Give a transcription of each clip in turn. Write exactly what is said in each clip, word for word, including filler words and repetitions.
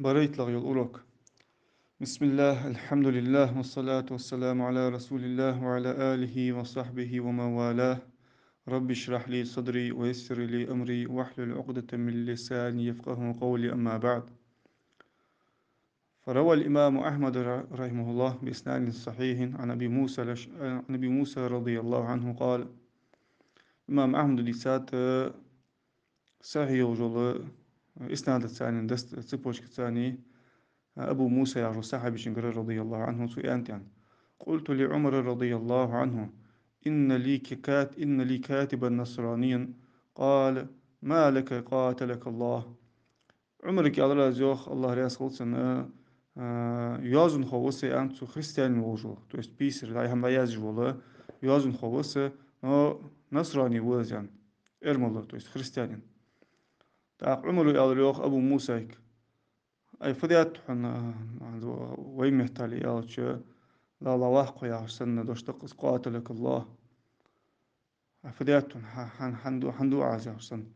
БарайтталагӀа йола урок. بسم الله، الحمد لله، والصلاة والسلام على رسول الله وعلى آله وصحبه ومن والاه. رب اشرح لي صدري ويسر لي أمري واحلل عقدة من لساني يفقهوا قولي، أما بعد. فروى الإمام أحمد ر-، رحمه الله بإسناد صحيح عن أبي موسى الأش-، عن أبي موسى رضي الله عنه قال. Имам Ахьмада дийцад, э, сахьихь йолча, э, иснадаца, даст-, цепочкаца, э, Абу Муса яхача сахьабийчунгара, رضي الله عنه, цо аьннад: قلت لعمر رضي الله عنه: إن لي كات-، إن لي كاتبا نصرانيا. قال: ما لك قاتلك الله. Ӏумарага аьлар аз, йоах, АллахӀ раьза хилва цунна, а, йоазонхо ва са, аьннад цо, христианин волаш вола, то есть писарь, дӀа-хьа хӀама дӀаязъеш вола йоазонхо ва са, но насрани ва из, аьнна, эрмала, то есть христианин. ТӀаккха Ӏумара аьлар, йоах, Абу Мусайга: ай, фу даьд хьона, а, вай меттала аьлча, ла, ла, вахкхо яхаш санна, дош да-кх из, قاتلك الله. Ай, фу даьд хьона, хьа-, хьан-, хьан ду, хьан ду Ӏа из яхаш санна.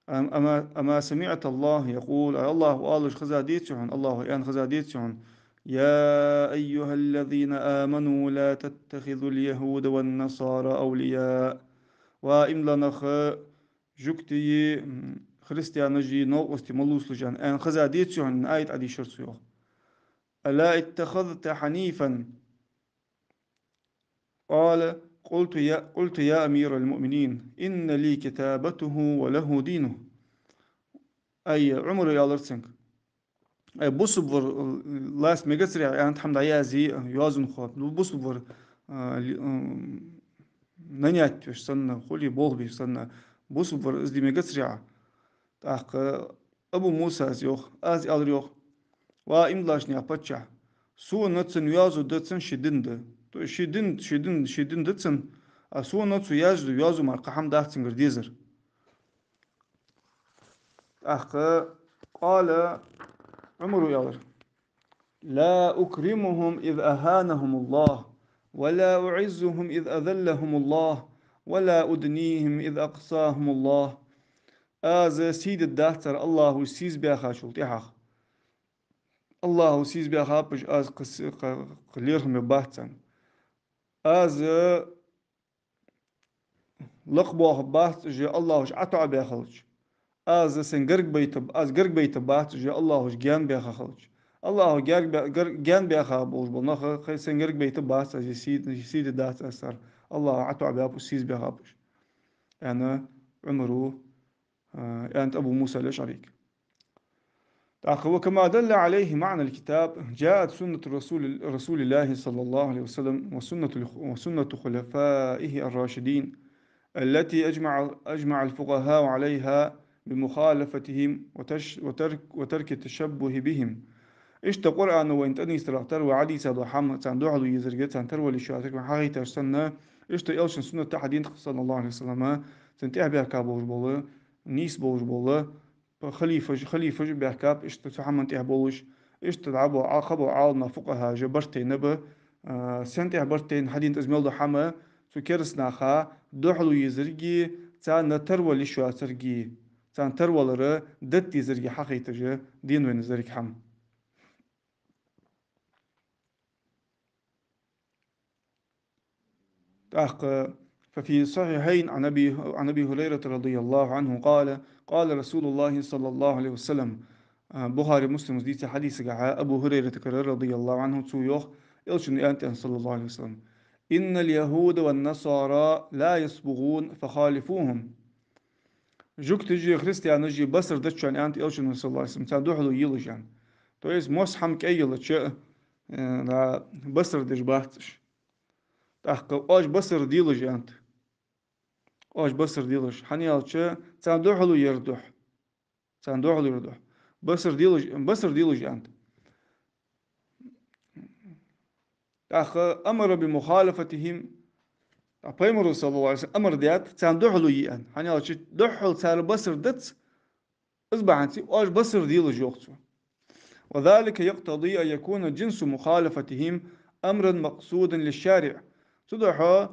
أم-، أما، أما سمعت الله يقول, ай, АллахӀа оалаш хезадеций хьона, АллахӀа аьнна хезадеций хьона: يا أيها الذين آمنوا لا تتخذوا اليهود والنصارى أولياء. Ва иман дилла нах, жугтий, м, христианаши новкъостий ма лувцалаш, аьнна, аьнна хезадеций хьона, аьнна, аят Ӏодийшар цо, йоах. ألا اتخذت حنيفا. قال: قلت يا، قلت يا أمير المؤمنين، إن لي كتابته وله دينه. Ай, Ӏумара аьлар цунга: ай, бусалба вар, э, лаца мегацарий Ӏа, аьннад, хӀама дӀаязъе йоазонхо, бусалба вар, э, ли-, м, нанять веш санна, хулий болх беш санна, бусалба вар из де мегацарий Ӏа. ТӀаккха Абу Мусас йоах, аз аьлар, йоах: ва иман диллача наьха паччахь, сона цунна йоазув да, цунна ший дин да. То есть ший дин, ший дин, ший дин да цунна, а сона цо язъеш дола йоазув мара кхы хӀама дац цунгара дезар. ТӀаккха قال, Ӏумара аьлар: لا أكرمهم إذ أهانهم الله، ولا أعزهم إذ أذلهم الله، ولا أدنيهم إذ أقصاهم الله. Аз сий дергдац цар АллахӀа уж сийсазбаьхачул тӀехьагӀа. АллахӀа уж сийсазбаьхаб уж, аз кхы с-, кхы, кхы лерхӀам бергбац царна. Аз лакхбоахаргбац уж, АллахӀа уж ӀотоӀабаь хилча. Аз сайна гаргабайта-, аз гаргабайтаргбац уж, АллахӀа уж гаьнабаьха хилча. АллахӀа гаргабаь-, гар-, гаьнабаьха болаш бола нах кхы сайна гаргабайтаргбац аз, сий, сий дергдац аз цар, АллахӀа ӀотоӀабаьб уж, сийсазбаьхаб уж, аьнна, Ӏумара, а, аьннад Абу Муса аль-АшӀарига. ТӀаккха: وكما دل عليه معنى الكتاب، جاءت سنة رسول، رسول الله صلى الله عليه وسلم وسنة الخ-، وسنة خلفائه الراشدين التي أجمع، أجمع الفقهاء عليها بمخالفتهم وتش-، وترك، وترك التشبه بهم. Иштта Къуръано вайна тӀанийсдаларах тара ва хьадийца дола хӀама, царна духьала езарг, царна тарвала йиш йоацарг вайна хьахайташ санна, иштта Элчан суннат а хьадена, صلى الله عليه وسلم, цунна тӀехьа баьхка болаш бола, нийса болаш бола, халифаш, халифаш баьхкаб иштта цу хӀаман тӀехьа болаш, иштта дӀабола, кхыбола Ӏаламнах, фукъахӀаш барт тайнаб, а, сен тӀехьа барт тайнаб, хьадена тӀа из мел дола хӀама, цу кераста наха духьала езарги, царна тарвала йиш йоацарги, царна тарвалар датта дезарги хьахайташ дена вайна из деррига хӀама. ТӀаккха: ففي الصحيحين عن أبي، عن أبي هريرة رضي الله عنه قال: قال رسول الله صلى الله عليه وسلم. А, Бухари, Муслима дийца хьадисагахьа Абу ХӀурайратагара, رضي الله عنه, цо йоах, Элчано аьннад, صلى الله عليه وسلم: إن اليهود والنصارى لا يصبغون فخالفوهم. Жугташи христианаши басар дац шоана, аьннад Элчано, صلى الله عليه وسلم, царна духьала елаш, аьнна. То есть мос хӀама кӀаййилча, э, да, басар деш бац уж. ТӀаккха оаш басар делаш, аьннад. Оаш басар делаш. ХӀана аьлча, царна духьала яр духьа. Царна духьала яр духьа. Басар делаш, басар делаш, аьннад. ТӀаккха أمر بمخالفتهم. ТӀаккха Пайхамара, صلى الله عليه وسلم, амар даьд, царна духьала е, аьнна. ХӀана аьлча, духьала цар басар дац, из бахьанца оаш басар делаш, йоах цо. وذلك يقتضي أن يكون جنس مخالفتهم أمرا مقصودا للشارع. Цудухьа,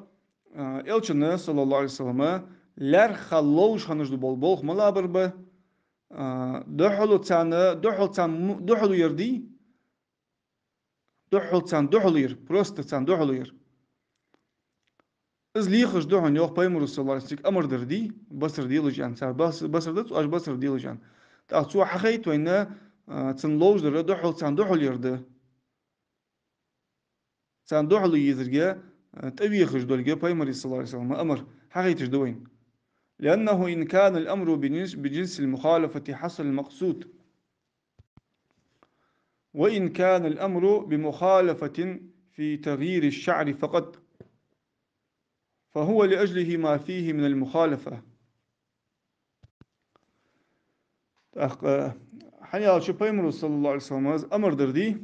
а, Элчано, صلى الله عليه وسلم, лаьрххӀа ловш хиннаш дола бол-, болх ма лабар ба, а, духхьал царна, духхьал царна м-, духхьал яр дий? Духхьал царна духхьал яр, просто царна духхьал яр. Из лехаш да хьона, йоах Пайхамара, саллаллаху Ӏалайхи ва саллам, цига амар дар дий, басар делаш аьнна. Цар бас-, басар дац, оаш басар делаш аьнна. ТӀаккха цо хьахайт вайна, а, цунна ловш дар духхьал царна духхьал яр да. Царна духхьал езарга, а, тӀавехаш долга Пайхамара, саллаллаху Ӏалайхи ва саллам, амар хьахайташ да вайна. لأنه إن كان الأمر بجنس، بجنس المخالفة حصل المقصود، وإن كان الأمر بمخالفة في تغيير الشعر فقط، فهو لأجله ما فيه من المخالفة. ТӀаккха, хӀана аьлча Пайхамара, саллаллаху Ӏалайхи ва саллам, из амар дар дий?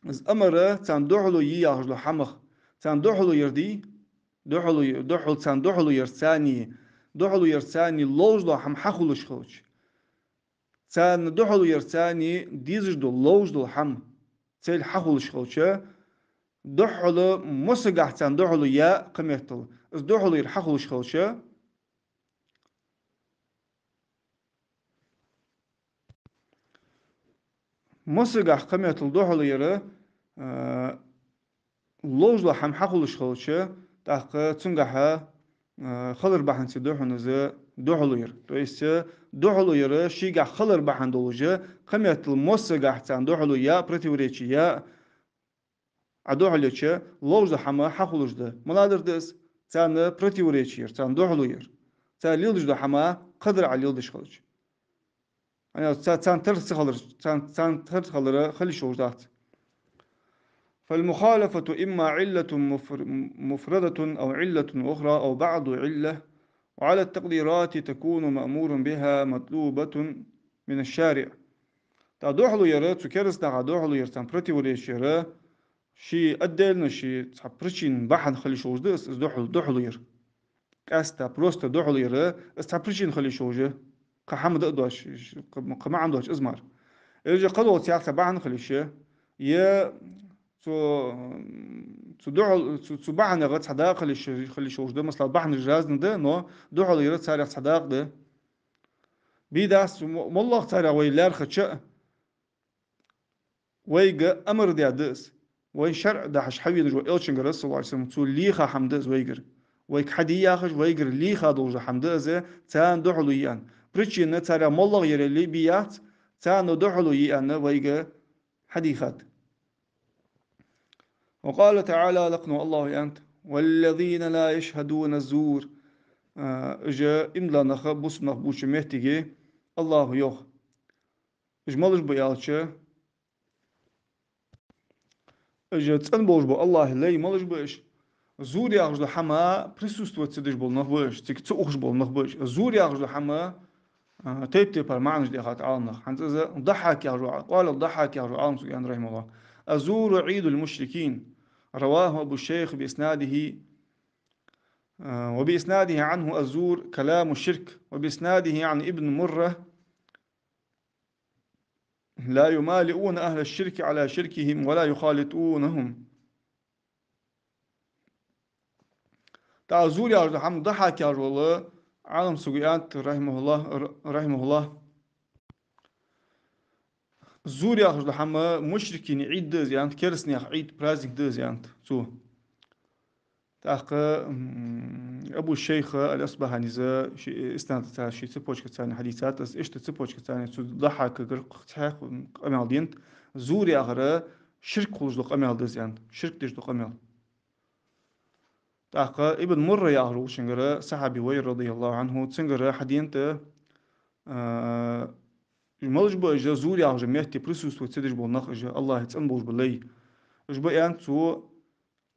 Из амар царна духхьал е яхаш дола хӀамах, царна духхьал яр дий? Духхьал, духхьал царна духхьал яр царна, духхьал яр царна ловш дола хӀама хьахулаш хилча. Царна духхьал яр царна дезаш дола, ловш дола хӀама царна хьахулаш хилча, духхьал массагахьа царна духхьал я кхыметтел, из духхьал яр хьахулаш хилча, массагахьа кхыметтел духхьал яр, а, ловш дола хӀама хьахулаш хилча, тӀаккха цунгахьа, а, хилар бахьанца да хьона из духхьал яр. То есть, а, духхьал яр шийгахьа хилар бахьан долаш, кхыметтел массагахьа царна духхьал я, противоречие я, Ӏа духхьал еча, ловш дола хӀама хьахулаш да. Малагӏа дар да из? Царна противоречие яр, царна духхьал яр. Цар леладеш дола хӀама кхыдар Ӏа леладеш хилча. ХӀана аьлча ца-, царна тара ца хилар, царна, царна тара хилар хила йиш йолаш дац. فالمخالفة إما علة مفر-، مفردة أو علة أخرى أو بعض علة، وعلى التقديرات تكون مأمورا بها مطلوبة من الشارع. ТӀаккха духхьал яр, цу кераста наха духхьал яр, царна противоречие яр, ший отдельно, ший цхьа причина бахьан хила йиш йолаш да из, из духхьал, духхьал яр. Къаьстта, просто духхьал яр, из цхьа причина хила йиш йолаш я. Кхы хӀама да а доацаш, кхы, кхы маӀан доацаш из мара. Или же кхыдолча цхьа бахьан хила йиш я. Е цу, цу духхьал, цу, цу бахьанех цхьа дакъа хила йиш, хила йиш йолаш да. Масала, бахьанаш разные да, но духхьал яр царех цхьа дакъа да. Бе дац, мо-, моллагӀа царех вай лаьрхӀача а, вайга амар даь да из. Вай шарӀ дахьаш хьавенаш вола Элчангара, саллаллаху Ӏалайхи ва саллам, цо лийха хӀама да из вайгара. Вайга хьаде яхаш, вайгара лийха долаш дола хӀама да из, царна духхьал е аьнна. Причина царех моллагӀа яр аьле бе яц, царна духхьал е аьнна вайга хьадийхад. وقال تعالى, лакхе АллахӀа аьннад: والذين لا يشهدون الزور. А, уж иман дола нах, бусалба нах бувцача моттиге АллахӀа йоах. Уж малаш ба аьлча, уж цӀена болаш бола АллахӀа лай малаш ба уж? Зур яхаш дола хӀама присутствовать ца деш бола нах ба уж, цига ца ухаш бола нах ба уж. Зур яхаш дола хӀама, а, тайп-тайпара маӀанаш даьхад Ӏаламнаха. ХӀанз из Даххьак яхаш вола, قال الضحاك яхаш вола Ӏалам саг аьннад, رحمه الله: الزور عيد المشركين. رواه أبو الشيخ بإسناده، а, وبإسناده عنه الزور كلام الشرك، وبإسناده عن ابن مرة لا يمالئون أهل الشرك على شركهم ولا يخالطونهم. ТӀаккха зур яхаш дола хӀама Даххьак яхаш вола Ӏалам саго аьннад, رحمه الله, ر-, رحمه الله. Зур яхаш дола хӀама мушрикий Ӏийд да из аьннад, керастанех Ӏийд, праздник да из аьннад цо. ТӀаккха, м, Абу Шайх аль-Асбахьанис ший иснадацара, ший цепочкацара хьадийцад из, иштта цепочкацара цу Даххьакагара цхьа къамаьл денад, зур яхар ширк хулаш дола къамаьл да из аьнна, ширк деш дола къамаьл. ТӀаккха Ибн Мурра яхар волчунгара, сахьаби ва ер, رضي الله عنه, цунгара хьаденад, а, малаш ба уж зур яхача метте присутствовать ца деш бола нах, уж АллахӀа цӀена болаш бола лай. Уж ба аьннад цо,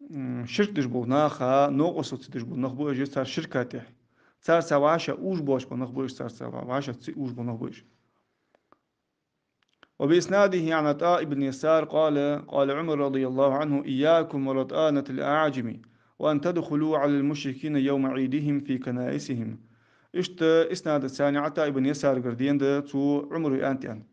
м, ширк деш бола наха новкъостал ца деш бола нах ба уж, цар ширка тӀехьа. Царца вӀаши уж боацаш бола нах ба уж, царца вӀа-, вӀаши ца уж бола нах ба уж. وبإسناده عن عطاء بن يسار قال: قال عمر رضي الله عنه: إياكم ورطانة الأعاجم، وأن تدخلوا على المشركين يوم عيدهم في كنائسهم. Иштта иснадацара Ӏатаъ ибн Ясарагара денад, цо Ӏумара аьннад аьнна.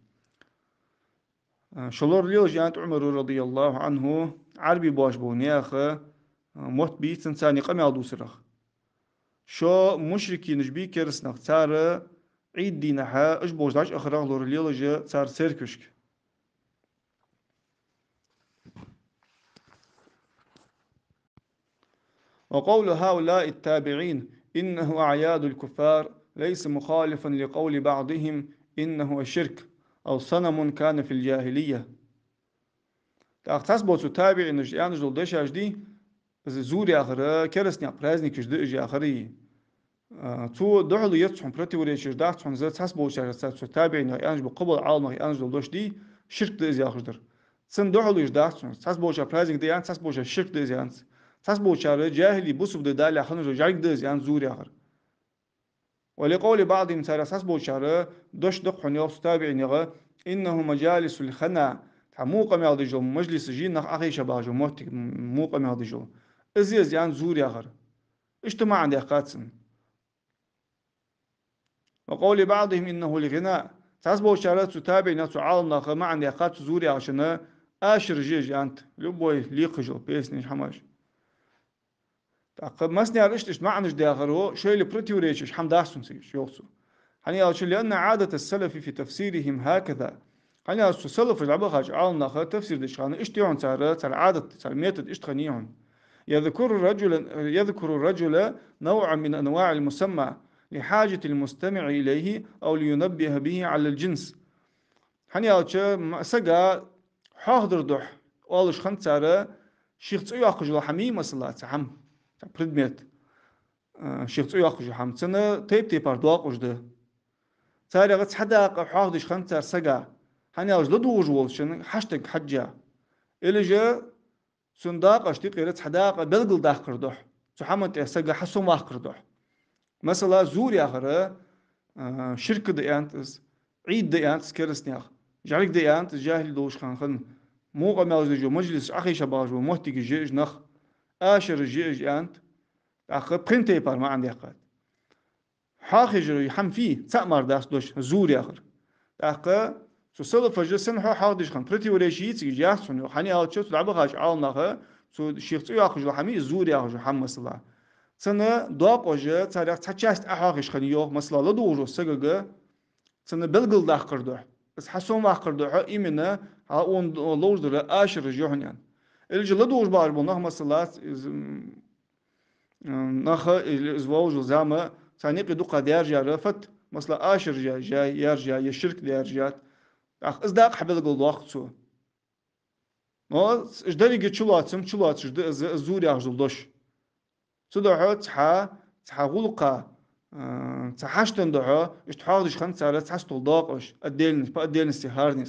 А, шо лоралелаш, аьннад Ӏумара, رضي الله عنه, Ӏарбий боацаш бола наьха, а, мотт бийцан царна къамаьл дувцарах. Шо мушрикинаш бий, керастанаш, цар Ӏийд дийнахьа, уж болча дӀачуахарах лоралелаш цар церквашка. وقول هؤلاء التابعين إنه أعياد الكفار ليس مخالفا لقول بعضهم إنه شرك أو صنم كان في الجاهلية. ТӀаккха цхьаболча табиӀинаша аьнна дола дешаш да, из зур яхар керастий праздникаш да уж яхар. А, цу духьала яц хьона, противоречеш дац хьона из, цхьаболчар, цу табиӀинаша аьнна бола, кхыбола Ӏаламнаха аьнна дола дош да, ширк да из яхаш дар. Цун духьала уж дац хьона. Цхьаболчар праздник да аьннад, цхьаболчар ширк да из аьннад. Цхьаболчар джахили бусалба ди далехь хинна жӀарг да из аьннад зур яхар. ولقول بعضهم, царех цхьаболчар дош да хьона йоах цу табиӀинех: إنه مجالس الخنا, тха мукъа мел деш йола мажлисаш я, нах Ӏохайша багӀаш йола моттиг, мукъа мел деш йола. Из я из аьннад зур яхар. Иштта маӀан даьккхад цун. وقول بعضهم إنه الغناء. Цхьаболчар цу табиӀинех, цу Ӏаламнаха маӀан даьккхад цу зур яхачун, ашараш я уж аьннад, любой лекхаш йола, песнеш, хӀамаш. ТӀаккха массанена иштта, иштта маӀанаш даьхар, шоайла противоречеш хӀама дац хьона цига, йоах цо. ХӀана аьлча, لأن عادة السلف في تفسيرهم هكذا. ХӀана аьлча, цу салафаша дӀабахача Ӏаламнаха тафсир деча хана иштта я хьона цар, цар Ӏадат, цар метод иштта хиннай хьона. يذكر الرجل، يذكر الرجل نوعا من أنواع المسمى لحاجة المستمع إليه أو لينبه به على الجنس. ХӀана аьлча, м-, сага хьоахадар духьа оалаш хиннад цар, шийх цӀи йоаккхаш йола хӀама я, масала, цхьа хӀама, цхьа предмет, а, шийх цӀи йоаккхаш йола хӀама, цун тайп-тайпара доакъош да. Царех цхьа дакъа хьоахадеш хиннад цар сага, хӀана аьлча ладувгӀаш волчун хьаштага хьежжа. Или же цун дакъошта юкъера цхьа дакъа белгалдаккхар духьа, цу хӀаман тӀа саг хьасомаваккхар духьа. Масала, зур яхар, а, ширк да аьннад из, Ӏийд да аьннад из керастнех, жӀарг да аьннад из джахили долча хана хинна, мукъа мел деш йола мажлисаш, Ӏохайша багӀаш йола моттигаш я уж, нах, ашараш я уж аьннад, тӀаккха пхи тайпара маӀан даьккхад. Хьоахаеш йола хӀама фуй, цаӀ мара дац дош, зур яхар. ТӀаккха цу салафаша санна хьо-, хьоахадеш хиннад, противоречи я цига, яц хьона йоах. ХӀана аьлча, цу дӀабахача Ӏаламнаха, цу шийх цӀи йоаккхаш йола хӀама я из зур яхаш йола хӀама, масала. Цун доакъош, царех цхьа часть Ӏохьоахаеш хиннай йоах, масала, ладувгӀаш волча сагага, цунна белгалдаккхар духьа, из хьасомаваккхар духьа, именно хьа он ловш дар ашараш я хьона аьнна. Или же ладувгӀаш багӀаш бола нах, масала, из, м, м, нах, или из волаш вола зама, царна юкъе дукха даьржа яр фат, масала, ашараш я, я, яьржа я, е ширк даьржа я. ТӀаккха из дакъа хьабелгалдоаккх цо. Но уж деррига чулоацам, чулоацаш да из, из зур яхаш дола дош. Цудухьа цхьа, цхьа гӀулакха, а, цхьа хьаштан духьа, иштта хьоахадеш хиннад цар цхьацца дола доакъош, отдельно, по отдельности хӀаране.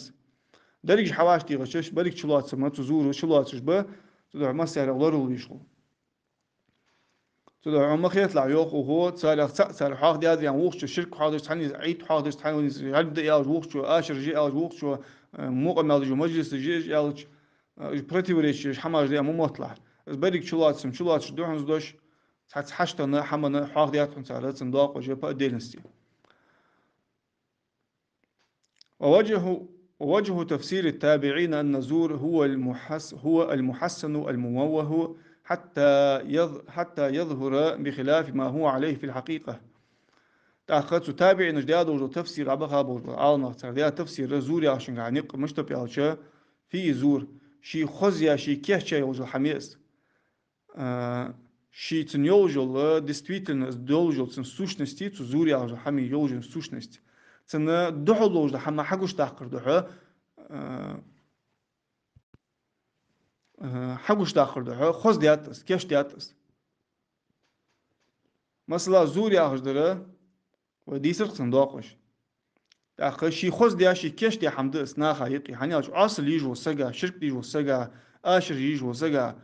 Деррига хьавӀашагӀтехача, беррига чулоацам, цу зуро чулоацаш ба, цудухьа массарех лоралуш хул. Цудухьа ма хеталахь, йоах укхо, царех цаӀ цар хьоахадаьдар аьнна, вокхо ширк хьоахадеш, цхьанне Ӏийд хьоахадеш, цхьанне жӀарг да аьлча, вокхо ашараш я аьлча, вокхо, э, мукъа мел деш йола мажлисаш я уж аьлча, э, уж противоречи еш хӀамаш да аьнна ма мотталахь. Из беррига чулоацам, чулоацаш да хьона из дош, цхьацца хьаштана, хӀамана хьоахадаьд хьона цар цун доакъош по отдельности. ووجه، ووجه تفسير التابعين أن الزور هو المحس-، هو المحسن المموه حتى يظ-، حتى يظهر بخلاف ما هو عليه في الحقيقة. ТӀаккха цу табиӀинаша даь долаш дола тафсир, дӀабаха болаш бола Ӏаламнаха цар даь тафсир, зур яхачунга никъ мишта я аьлча, фуй из зур, ше хозъяь, ше кийчъяь йолаш йола хӀама я из. А, ше цун йолаш йола, действительно, из долаш йола цун сущность, цу зур яхача хӀаман йолаш йола сущность. Цунна духьала долаш дола хӀама хьагучадаккхар духьа, а, а, хьагучадаккхар духьа, хоздаьд из, кийчдаьд из. Масала, зур яхаш дар, вай дийцар-кх цун доакъош. ТӀаккха ше хоздаь, ше кийчдаь хӀама да из наха юкъе. ХӀана аьлча, Ӏоасал еш волча сага, ширк деш волча сага, ашараш еш волча сага,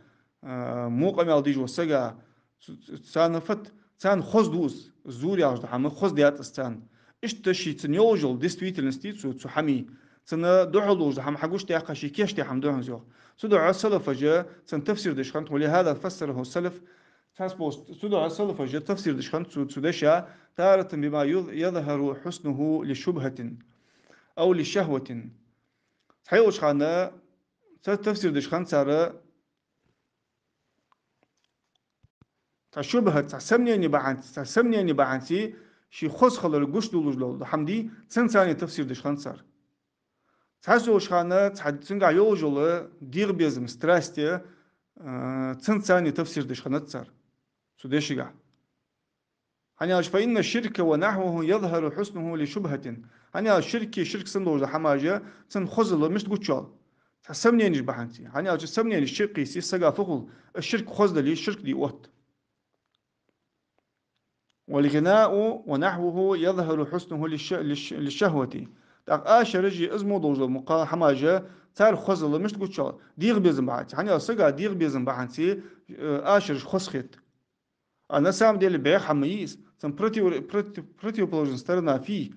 а, мукъа мел деш волча сага, ц-, ц-, царна фат, царна хозду из, зур яхаш дола хӀама хоздаьд из царна. Иштта ше цун йолаш йола действительности цу, цу хӀаман, цунна духьала долаш дола хӀама хьагучадаьккха, ше кийчдаь хӀама да хьона из, йоах. Цудухьа салафаша цун тафсир деш хиннад, ولهذا فسره السلف, цхьаболча, цудухьа салафаша тафсир деш хиннад цу, цу деша, تارة بما يظ-، يظهر حسنه لشبهة أو لشهوة. Цхьайолча хана цар тафсир деш хиннад цар, цхьа шубхьат, цхьа сомнени бахьанца, цхьа сомнени бахьанца, ший хоза хилар гучадоалаш дола хӀама дий, цунцара тафсир деш хиннад цар. Цхьайолча хана цхьа цунгахь йолаш йола дегӀа безам, страсти, а, цунцара тафсир деш хиннад цар цу дешагахь. ХӀана аьлча, فإن الشرك ونحوه يظهر حسنه لشبهة. ХӀана аьлча, ширк, ширк санна долаш дола хӀамаш, цун хозал мишта гучайоал? Цхьа сомненеш бахьанца. ХӀана аьлча, сомненеш чу кхийса сага фу хул, ширк хоза дале, ширк де отт. والغناء ونحوه يظهر حسنه للش-، للش-، للشهوة. ТӀаккха ашараш а, из мо долаш дола мукъа хӀамаш, цар хозал мишта гучайоал? ДегӀа безам бахьанца. ХӀана аьлча, сага дегӀа безам бахьанца, э, ашараш хоза хет. А на самом деле бӀеха хӀама ма йий из, цун против-, против-, противоположная сторона фу йий,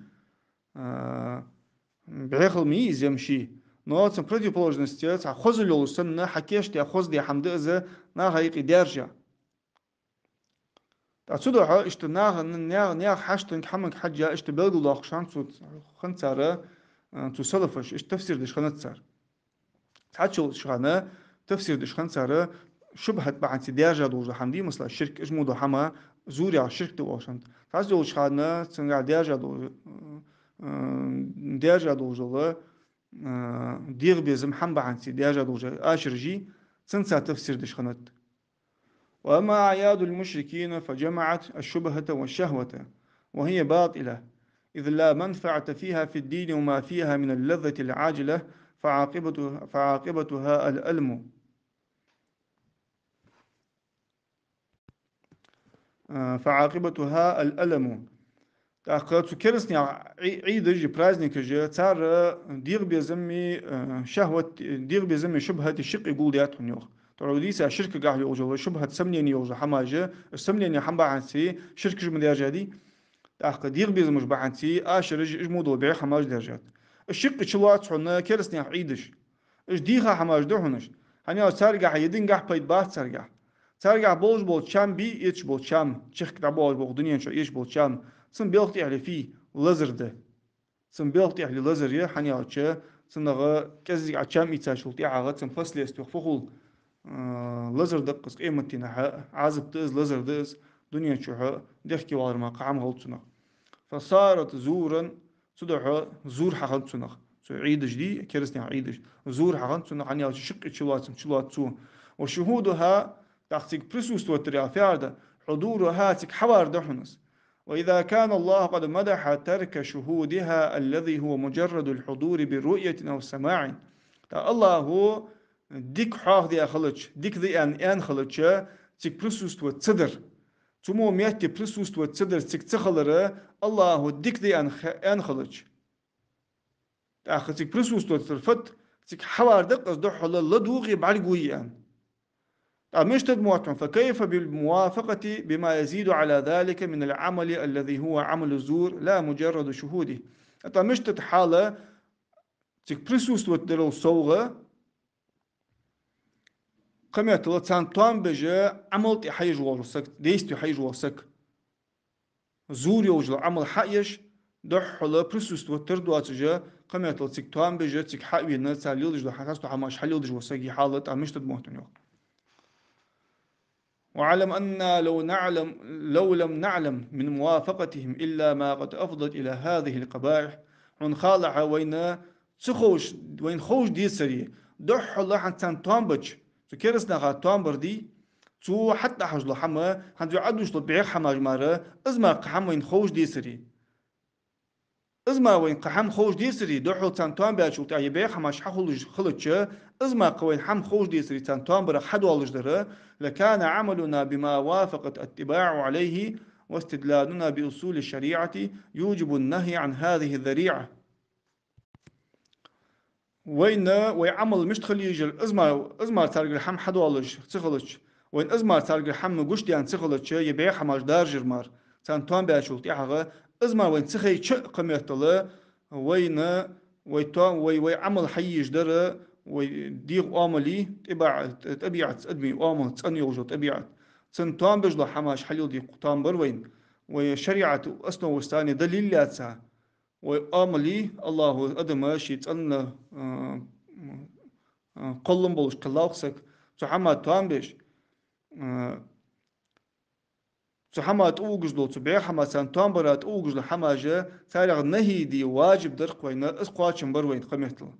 а, бӀехал ма йий из ям ший. Но цун противоположность цхьа хозал йолаш санна, хьакийчдаь хоза де хӀама да из, наха юкъе даьржа. ТӀаккха цудухьа иштта наха, наьха, наьха хьаштанга, хӀаманга хьежжа иштта белгалдоаккхаш хиннад цу, хиннад цар, а, цу салафаша, иштта тафсир деш хиннад цар. Цхьайолча хана тафсир деш хиннад цар шубхьат бахьанца даьржа долаш дола хӀама дий, масала, ширк, из мо дола хӀама, зур яхар ширк да оалаш хиннад. Цхьайолча хана цунгахь даьржа долаш, э, даьржа долаш дола, э, дегӀа безам хӀама бахьанца даьржа долаш дола ашараш а, цунца тафсир деш хиннад. وأما أعياد المشركين فجمعت الشبهة والشهوة، وهي باطلة، إذ لا منفعة فيها في الدين وما فيها من اللذة العاجلة، فعاقبتها، فعاقبتها الألم. آه، فعاقبتها الألم. ТӀаккха цу керастий Ӏи-, Ӏийдаш а, праздникаш а, цар дегӀа безами, э, шахӀват, дегӀа безами шубхьати шикъи гулдаьд хьона, йоах. ТӀаккха дийца ширкагахь йолаш йола шубхьат, сомнени йолаш йола хӀамаш а, сомнени хӀама бахьанца ширкаш ма даьржадий. ТӀаккха дегӀа безамаш бахьанца ашараш а, из мо дола бӀеха хӀамаш даьржад. Шикъи чулоац хьона керастий Ӏийдаш. Уж дийха хӀамаш да хьона уж. ХӀана аьлча царгахь е дингахь пайда бац царгахь. Царгахь болаш бола чам бий, эцаш бола чам, чехка дӀабоалаш бола, дунен чу эцаш бола чам, цун белха тӀехьале фу я? Лазар да. Цун белха тӀехьале лазар я, хӀана аьлча цунах кӀезига Ӏа чам ийцачул тӀехьагӀа цун последствех фу хул? А, лазар да-кх из къематдийнахьа, Ӏазап да из, лазар да из, дунен чухьа дехке валар мара кхы хӀама хилац цунах. فصارت زورا, цудухьа зур хьахиннад цунах. Цу Ӏийдаш дий, керастий Ӏийдаш. Зур хьахиннад цунах, хӀана аьлча шикъи чулоац, чулоац цо. وشهودها, тӀаккха цига присутствовать дар яхар фу яхар да, حضورها, цига хьавар да хьона из. وإذا كان الله قد مدح ترك شهودها الذي هو مجرد الحضور برؤية أو سماع. ТӀаккха АллахӀа дика хьоахадаь хилча, дика да аьнна, аьнна хилча, цига присутствовать ца дар. Цу мо метте присутствовать ца дар, цига ца хилар АллахӀа дика да аьнна х-, аьнна хилча. ТӀаккха цига присутствовать дар фуд? Цига хьавар да-кх из духхьал ладувгӀе, бӀаргагойе аьнна. ТӀаккха мишта да мотт хьона: فكيف بالموافقة بما يزيد على ذلك من العمل الذي هو عمل الزور لا مجرد شهوده. ТӀаккха мишта да хьал цига присутствовать дарал совгӀа, кхыметтел царна тоам беш Ӏамал тӀа хьаеш вола саг, действие хьаеш вола саг. Зур йолаш йола Ӏамал хьаеш, духхьал присутствовать дар доацаш, кхыметтел цига тоам беш, цига хьа а вена, цар леладеш дола хьа-, хьасту хӀамаш хьалеладеш вола сага хьал тӀаккха мишта да мотт хьона, йоах. واعلم أنا لو نعلم، لو لم نعلم من موافقتهم إلا ما قد أفضت إلى هذه القبائح. Хьона халахь, вайна ца ховш, вайна ховш децаре, духхьал хӀанз царна тоам беча, цу кераста наха тоам бар дий, цо хьатӀадахьаш дола хӀама, хӀанз вай Ӏодувцаш дола бӀеха хӀамаш мара, из мара кхы хӀама вайна ховш децаре. Из мара вайна кхы хӀама ховш децаре, духхьал царна тоам баьчул тӀехьагӀа е бӀеха хӀамаш хьахулаш хилча, из мара кхы вайна хӀама ховш децаре, царна тоам барах хьадоалаш дар, لكان عملنا بما وافقت الطباع عليه واستدلالنا بأصول الشريعة يوجب النهي عن هذه الذريعة. Вайна вай Ӏамал мишта хила езар, из мара, из мара царгара хӀама хьадоалаш ца хилча, вайна из мара царгара хӀама гучадаьнна ца хилча, е бӀеха хӀамаш даржар мара, царна тоам баьчул тӀехьагӀа, из мара вайна ца хайча а кхыметтел, вайна вай тоам, вай, вай Ӏамал хьаеш дар, вай дегӀа оамали, тӀабиӀа-, тӀабиӀат, адамий оамал, цӀена йолаш йола тӀабиӀат, цунна тоам беш дола хӀамаш хьалеладе тоам бар вайна, вай шариӀата основаш санна далил лаьца, вай оамали, АллахӀа адама ший цӀена, а, а, кхоллам болаш кхелла-кх саг, цу хӀаман тоам беш, а, цу хӀаман тӀавугаш дола, цу бӀеха хӀаман, царна тоам бара тӀавугаш дола хӀамаш, царех нахӀий де важиб дар-кх вайна, из кхоачам бар вайна кхыметтел.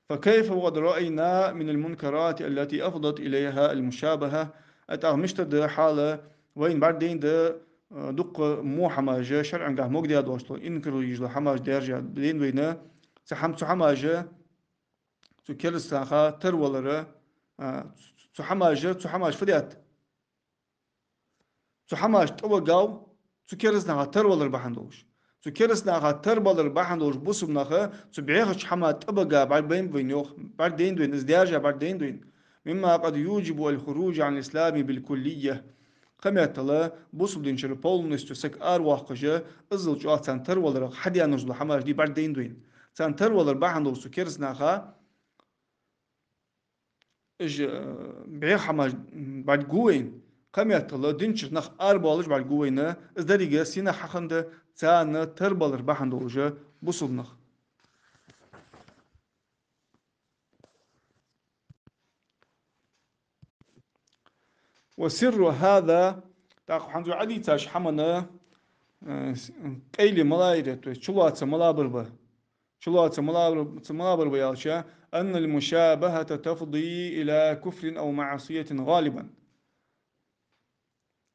فكيف وقد رأينا من المنكرات التي أفضت إليها المشابهة؟ ТӀаккха мишта да хьал, вайна бӀаргадайна да, э, дукха во хӀамаш, шарӀангахьа могадаь доацаш дола, инкар еш дола хӀамаш даьржа дайна вайна, цу хӀам-, цу хӀамаша, цу кераста наха тарвалара, а, цу хӀамаша, цу хӀамаша фу даьд? Цу хӀамаша тӀавигав, цу кераста наха тарвалар бахьан долаш. Цу кераста наха тарвалар бахьан долаш бусалба нах цу бӀехача хӀаман тӀабига бӀаргабайнаб вайна, йоах, бӀаргадайнад вайна, из даьржа бӀаргадайнад вайна. مما قد يوجب الخروج عن الإسلام بالكلية. Кхыметтел бусалба динчура полностью саг аравоаккхаш, иззал чӀоагӀа царна тарваларах хьаденаш дола хӀамаш де бӀаргадайнад вайна. Царна тарвалар бахьан долаш цу кераста наха, уж, э, бӀеха хӀамаш бӀаргагу вайна, кхыметтел динчура нах арабоалаш бӀаргагу вайна, из деррига сенах хьахиннад? Царна тарвалар бахьан долаш бусалба нах. وسر هذا, тӀаккха хӀанз вай Ӏодийцача хӀаман, э, с-, къайле мала яр, то есть чулоацам мала бар ба. Чулоацам мала бар, ца мала бар ба аьлча, أن المشابهة تفضي إلى كفر أو معصية غالبا،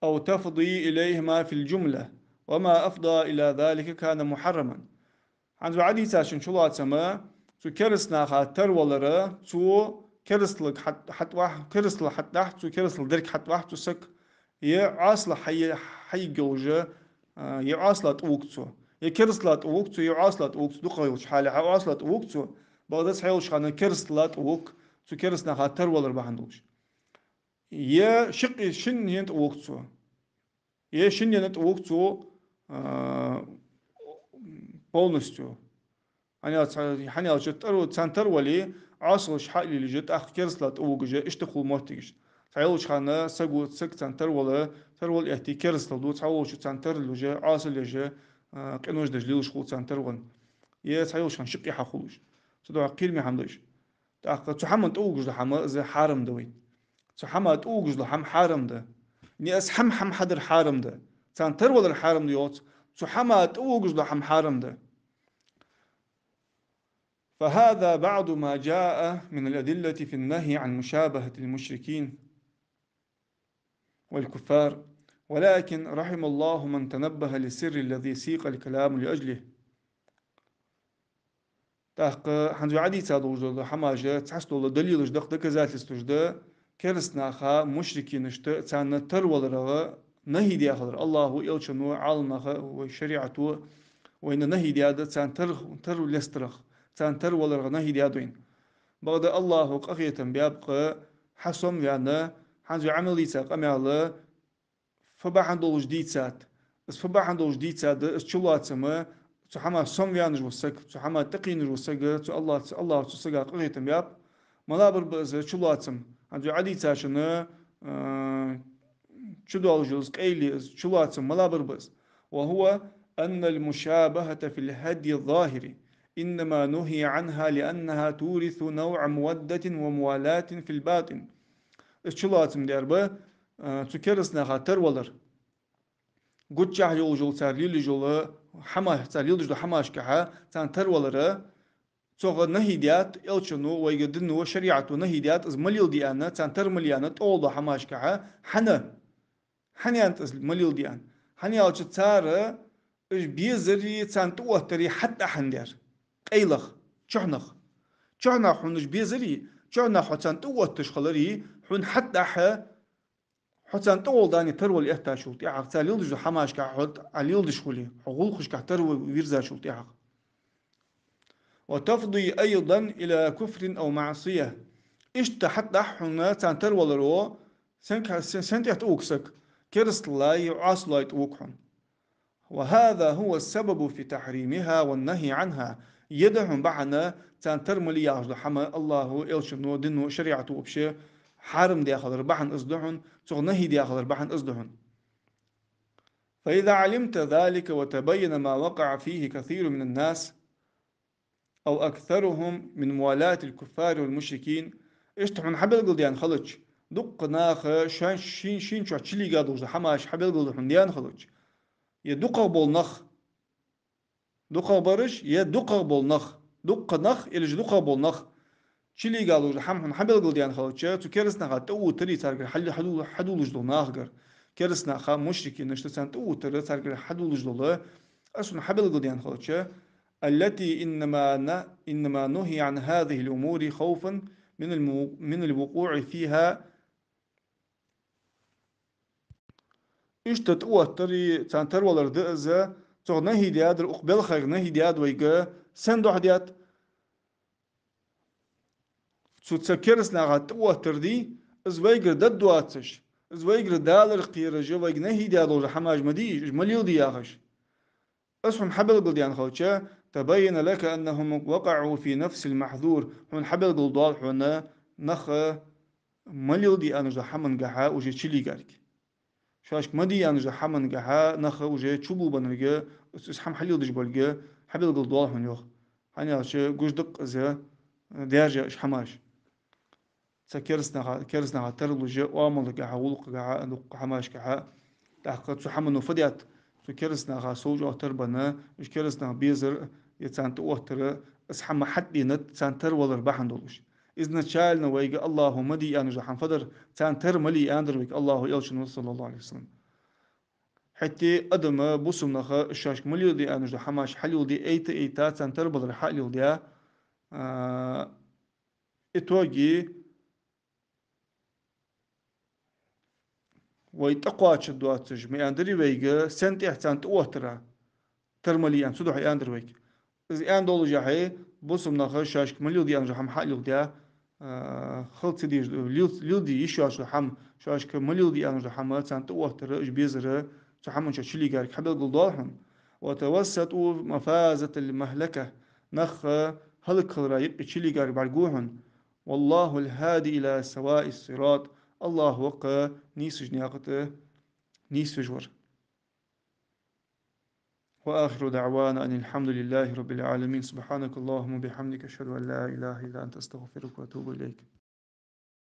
أو تفضي إليهما في الجملة، وما أفضى إلى ذلك كان محرما. ХӀанз вай Ӏодийцачун чулоацам цу кераста наха тарвалар, цу керасталга хьат-, хьатӀавахь, керастал хьатӀадахь, цу керастал деррига хьатӀавахь цу сага, е Ӏоасал хьае-, хьаергйолаш, а, е Ӏоасала тӀавуг цо, е керастала тӀавуг цо, е Ӏоасала тӀавуг цо, дукхагӀа йолча хьале Ӏоасала тӀавуг цо, бакъда цхьайолча хана керастала тӀавуг, цу кераста наха тарвалар бахьан долаш. Е шикъи шиннена тӀавуг цо. Е шиннена тӀавуг цо, а, полностью. ХӀана аьлча, хӀана аьлча тар-, царна тарвале, Ӏоасалаш хьалелаш, тӀаккха керастала тӀавугаш, иштта хул моттигаш. Цхьайолча хана саго, саг царна тарвала, тарвала эттий керастал ду, цхьаволчо царна тарвалаш, Ӏоасал еш, а, къинош деш лелаш хул царна тарвала. Е цхьайолча хана шикъи хьахул уж. Цудухьа кхераме хӀама да уж. ТӀаккха цу хӀаман тӀавугаш дола хӀама из хьарам да вайна. Цу хӀаман тӀавугаш дола хӀама хьарам да. Не из хӀама, хӀама хьадар хьарам да. Царна тарвалар хьарам да йоаца. Цу хӀаман тӀавугаш дола хӀама хьарам да. فهذا بعض ما جاء من الأدلة في النهي عن مشابهة المشركين والكفار، ولكن رحم الله من تنبه للسر الذي سيق الكلام لأجله. ТӀаккха хӀанз вай Ӏодийца долаш дола хӀамаш цхьацца дола далилаш да-кх, доказательстваш да, кераста наха, мушрикинашта, царна тарваларах нахӀий даь хилар. АллахӀо, Элчано, Ӏаламнаха, вай шариӀато вайна нахӀий даьд царна тар-, тарвалестарах, царна тарваларах нахӀий даьд вайна. Бакъда АллахӀо къахетам баьб-кх хьасомаваьнна, хӀанз вай Ӏамал дийца къамаьл фу бахьан долаш дийцад? Из фу бахьан долаш дийцад, из чулоацам, цу хӀаман сомаваьнна вола саг, цу хӀаман тӀакхийна вола саг, цу АллахӀ-, цу АллахӀо цу сага къахетам баьб. Мала бар ба из чулоацам? ХӀанз вай Ӏодийцачун, а, чудоалаш йола из къайле, из чулоацам мала бар ба из? وهو أن المشابهة في الهدي الظاهر إنما نهي عنها لأنها تورث نوع مودة وموالاة في الباطن. Из чулоацам дер ба, а, цу кераста наха тарвалар. Гучахь йолаш йола цар лелаш йола хӀама, цар леладеш дола хӀамашкахьа царна тарвалар, цох нахӀий даьд Элчано, вайга дино, шариӀато нахӀий даьд, из ма леладе аьнна, царна тар ма ле аьнна, тӀагӀолла дола хӀамашкахьа. ХӀана? ХӀана аьннад из ма леладе аьнна? ХӀана аьлча цар уж безари, царна тӀаоттари хьатӀадахьа дер. Къайлах, чухьнах. Чухьнахьа хьона уж безари, чухьнахьа хьо царна тӀаотташ хилари, хьона хьатӀадахьа, хьо царна тӀагӀолла дани тарвала эттачул тӀехьагӀа, цар леладеш дола хӀамашка хьо тӀа леладеш хуле, хьо гӀулакхашка тарвала вирзачул тӀехьагӀа. وتفضي أيضا إلى كفر أو معصية. Иштта хьатӀадахьа хьона царна тарваларо, сен-, сен-, сен тӀа тӀавуг саг, керасталлеи Ӏоасаллеи тӀавуг хьона. وهذا هو السبب في تحريمها والنهي عنها. Ер да хьона бахьан, царна тар ма ле яхаш дола хӀама АллахӀо, Элчано, дино, шариӀато вообще хьарам даь хилара бахьан из да хьона, цох нахӀий даь хилара бахьан из да хьона. فإذا علمت ذلك وتبين ما وقع فيه كثير من الناس أو أكثرهم من موالاة الكفار والمشركين. Иштта хьона хьабелгалдаьнна хилча, дукха наха шоай, ший, ший чу чулийга долаш дола хӀамаш хьабелгалду хьона, даьнна хилча. Е дукхагӀа бола нах. ДукхагӀа бараш, е дукхагӀа бола нах. Дукха нах, или же дукхагӀа бола нах. Чулийга долаш дола хӀама хьона хьабелгалдаьнна хилча, цу кераста наха тӀаоттар, царгара хьал-, хьадул-, хьадулаш дола нахагара. Кераста наха, мушрикинашта царна тӀаоттар, царгара хьадулаш дола, из хьона хьабелгалдаьнна хилча, التي إنما ن-، إنما نهي عن هذه الأمور خوفا من الم-، من الوقوع فيها. Иштта тӀаоттар, царна тара валар да из, цох нахьи даьдар, укх балхах нахьи даьд вайга, сен духьа даьд? Цу цу кераста наха тӀаоттар дий, из вайгара даргдоацаш, из вайгара далар кхераш, вайга нахьи даь дола хӀамаш ма дий, уж ма леладе яхаш. Из хьона хьабелгалдаьнна хилча, تبين لك أنهم وقعوا في نفس المحذور, хьона хьабелгалдоал хьона нах ма леладе аьнна дола хӀамангахьа уже чулийгарг. Шоашка ма де аьнна дола хӀамангахьа нах уже чубоабанарг, из, из хӀама хьалеладеш болга хьабелгалдоал хьона, йоах. ХӀана аьлча гуш да-кх из даьржа уж хӀамаш. Цу кераста наха, кераста наха тара луш, оамалгахьа, гӀулакхагахьа, дукха хӀамашкахьа. ТӀаккха цу хӀамано фу даьд, цу кераста наха сов чӀоагӀа тара бенна, уж кераста нах безар, е царна тӀаоттар, из хӀама хьатӀаденад, царна тара валар бахьан долаш. Изначально вайга АллахӀа ма де аьнна дола хӀама фу дар, царна тара ма ле аьннадар вайга АллахӀа, элчано, صلى الله عليه وسلم. ХӀаьта а адам, бусалба нах шоашка ма леладе аьнна дола хӀамаш хьалеладе, айта-айта, царна тара балар хьалеладе, а, итоге вай тӀакхоачаргдоацаш, ма аьннадарий вайга, сен тӀехьа царна тӀаоттар, тара ма ле аьнна, цудухьа аьннадар вайга. Из аьнна долашехь, бусалба нах шоашка ма леладе аьнна дола хӀама хьалеладе, а, хила ца дезаш да, лел-, леладе йиш йоацаш дола хӀама, шоашка ма леладе аьнна дола хӀама, царна тӀаоттар, уж безар, цу хӀаман чу чулийгарг хьабелгалдоал хьона. وتوسطوا مفازة المهلكة, нах хӀалакхилара юкъе чулийгарг бӀаргаго хьона. والله الهادي إلى سواء الصراط. АллахӀ ва-кх нийсача наькъа тӀа нийсвеш вар. وآخر دعوانا أن الحمد لله رب العالمين. سبحانك اللهم وبحمدك، أشهد أن لا إله إلا أنت، أستغفرك وأتوب إليك.